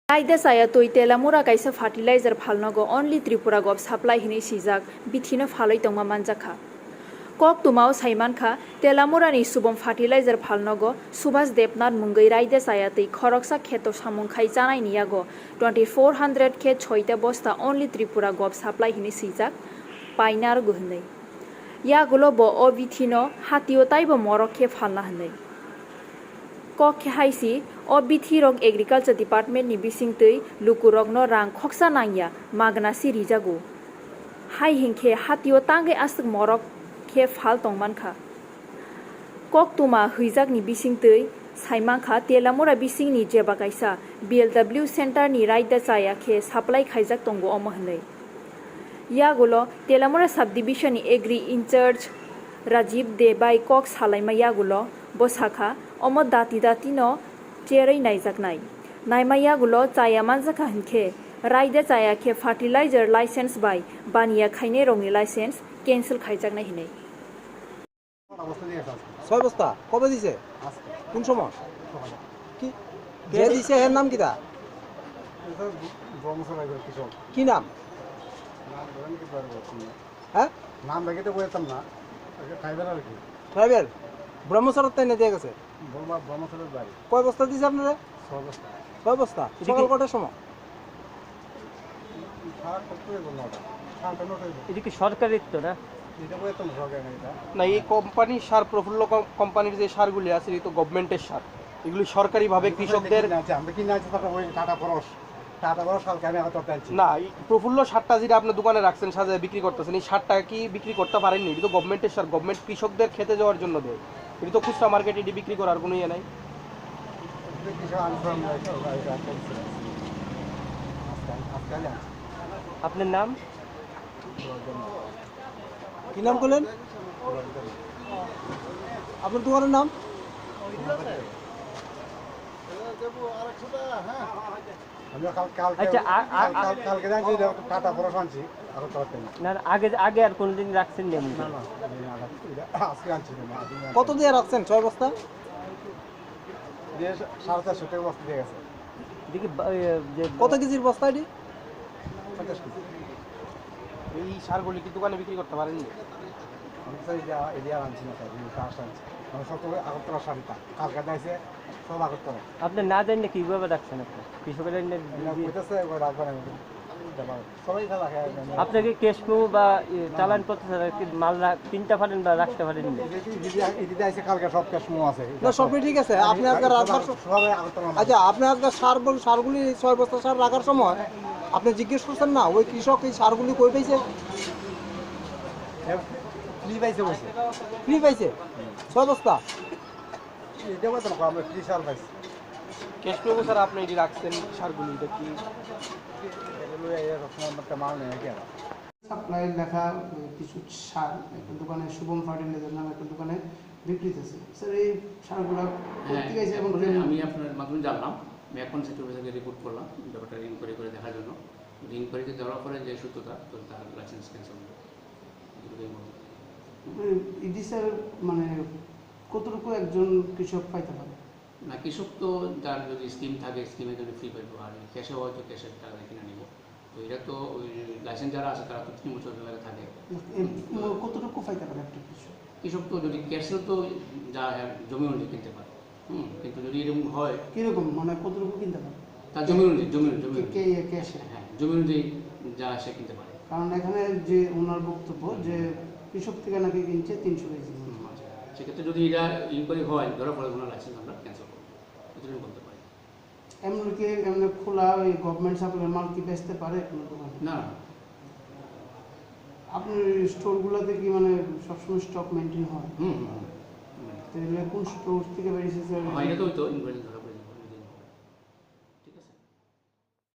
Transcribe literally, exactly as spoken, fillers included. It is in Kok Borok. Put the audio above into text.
Raida chaya twi Telamura kaisa fertilizer phalnogo only Tripura gov supply hinwi swijak bithino phalwi tongma manjakha. Koktwmao saimankha, Telamurani Subom fertilizer phalnogo Subhas Debnath mungwi raida chaya twi khoroksa kheto samung khai chanaini yago twenty four hundred khe soita bosta only Tripura gov supply hinwi swijak paina rwgo hinwi. Yagulo bo o bithino hatio taibo morok khe phalna hinwi. Kok khe hai si, o bithi rok agriculture department ni bising twi luku rokno rang khoksa nangya, magna si rijago. Hai hinkhe hatio tangwi aswk morok khe phal tongmankha. Koktwma hwijak ni bising twi saimankha Telamura bising ni jeba kaisa B L W center ni raida chaya khe supply khaijak tongo omo hinwi. Yagulo Telamura subdivision ni agri in-charge Rajiv De bai kok salaima yagulo bo sakha, omo dati dati no cherwi naijaknai. Naima yagulo chaya manjakha hinkhe raida chaya khe fertilizer license bai baniya khainai rokni license cancel khaijaknai hinwi. ছয় বস্তা? কবে দিছে? কোন সময়? কি? যে দিছে এর নাম কিতা? কি নাম? হ্যাঁ? নাম লেখে তো বলতাম না। ট্রাইবেল আর কি। ট্রাইবেল? ব্রহ্মসরার তাই না দিয়ে গেছে? কয় বস্তা দিছে আপনারা? ছয় বস্তা। ছয় বস্তা? সকাল কটার সময়? এটা কি সরকারির তো না? না, এই কোম্পানির সার, প্রফুল্ল কম-, কোম্পানির যে সারগুলি আছে, এটা তো গভর্নমেন্টের সার। এগুলি সরকারিভাবে কৃষকদের আমরা কিনে আনছি, তারপর ওই টাটা পরশ, টাটা পরশ কালকে আমি আবার তরকারি আনছি। না, এই প্রফুল্ল সারটা যেটা আপনি দোকানে রাখছেন, সাজায় বিক্রি করতেছেন, এই সারটা কি বিক্রি করতে পারেননি? এটা তো গভর্নমেন্টের সার, গভর্নমেন্ট কৃষকদের খেতে যাওয়ার জন্য দেয়। এটা তো খুচরা মার্কেটে এটি বিক্রি করার কোনো ইয়ে নাই। আপনার নাম? কি নাম করলেন? আপনার দোকানের নাম? আচ্ছা, আ-, আ-, আ- কালকে জানছি, টাটা পরশ আনছি। না, না, আগে, আগে আর কোনোদিন রাখছেন নি এমন করে? আজকে আনছি না। কত দিয়ে রাখছেন ছয় বস্তা? সাড়ে চারশো টাকা বস্তা দিয়ে গেছে। দেখি বা-, এ, যে কত কেজির বস্তা এটি? পঞ্চাশ কেজি। এই সারগুলি কি দোকানে বিক্রি করতে পারেননি? আমি তো এটা, এটা আনছি না স্যার, আমি কাজ আনছি। আমি সব তো আগরতলা সারিতা, কালকে যাইছে সব আগরতলা। আপনি না জানলে কিভাবে রাখছেন আপনি? কৃষকের জন্য এটা কইতেছে, ওই রাখবেন আমি। সবাই খেলা খেয়ে আপনি কি ক্যাশ মেমো বা, ই, চালান পত্র ছাড়া কি মাল রা-, কিনতে পারেন বা রাখতে পারেন? এদিকে আইসে কালকে সব ক্যাশ মেমো আছে। না, সবই ঠিক আছে। আপনি আজকে রাখবার স-, সবাই আগরতলা মাল। আচ্ছা, আপনি আজকে সার বল-, সারগুলি ছয় বস্তা সার রাখার সময় আপনি জিজ্ঞেস করছেন না, ওই কৃষক এই সারগুলি কই পাইছে? ফ্রি পাইছে বলছে। ফ্রি পাইছে? ছয় বস্তা? এটা বলতে পারবো, আমরা ফ্রি সার পাইছি। ক্যাশ মেমো স্যার, আপনি এটি রাখছেন সারগুলি, এটা কি? এটা লইয়া এরকম একটা মাল নেই নাকি আবার? সাপ্লাই লেখা, এ, কিছু সার একটা দোকানে, শুভম ফার্টিলাইজার নামে একটা দোকানে বিক্রিত আছে। স্যার, এই সারগুলা হ্যাঁ, কোথেকে আইছে এবং এখন কেমন? আমি আপনার মাধ্যমে জানলাম, আমি এখন সেক্টর অফিসারকে রিপোর্ট করলাম ব্যাপারটা ইনকোয়ারি করে দেখার জন্য। যদি ইনকোয়ারিতে ধরা পড়ে যে সত্যতা, তো তার লাইসেন্স ক্যান্সেল হবে। এটুকুই বলতে পারি। মানে, ইডি স্যার, মানে, কতটুকু একজন কৃষক পাইতে পারে? না, কৃষক তো যার যদি স্কিম থাকে, স্কিমে যদি ফ্রি পাইবো, আর ক্যাশে হয়তো ক্যাশের টাকা কিনে নিব। তো এরা তো ওই লাইসেন্স যারা আছে, তারা তো তিন বছর ধরে থাকে। এম-, হুম, তো কতটুকু পাইতে পারে একটা কৃষক? কৃষক তো যদি ক্যাশে তো যা হয়, জমি অনুযায়ী কিনতে পারে। হুম, কিন্তু যদি এরকম হয়, কিরকম, মানে, কতটুকু কিনতে পারে? তার জমি অনুযায়ী, জমি, জমি কে-, অনুযায়ী। কে-, ক্যাশে? হ্যাঁ, জমি অনুযায়ী যা সে কিনতে পারে। কারণ এখানে যে ওনার বক্তব্য যে কৃষক থেকে নাকি কিনছে তিনশো কেজি। হুম, আচ্ছা। সেক্ষেত্রে যদি এটা ইনকোয়ারি হয়, ধরা পড়ে, ওনার লাইসেন্স আমরা ক্যান্সেল করবো, এতটুকু বলতে পারি। এমনকি এমনি খোলা ওই গভর্নমেন্ট সাপ্লাইয়ের মাল কি বেচতে পারে কোনো দোকানে? না, না। আপনার ওই স্টোরগুলোতে কি, মানে, সবসময় স্টক মেনটেন হয়? হুম, হুম, হুম। তো এগুলো কোন স্টোর থেকে বেরিয়েছে, স্যার? হয়, এটা তো ওই তো ইনকোয়ারি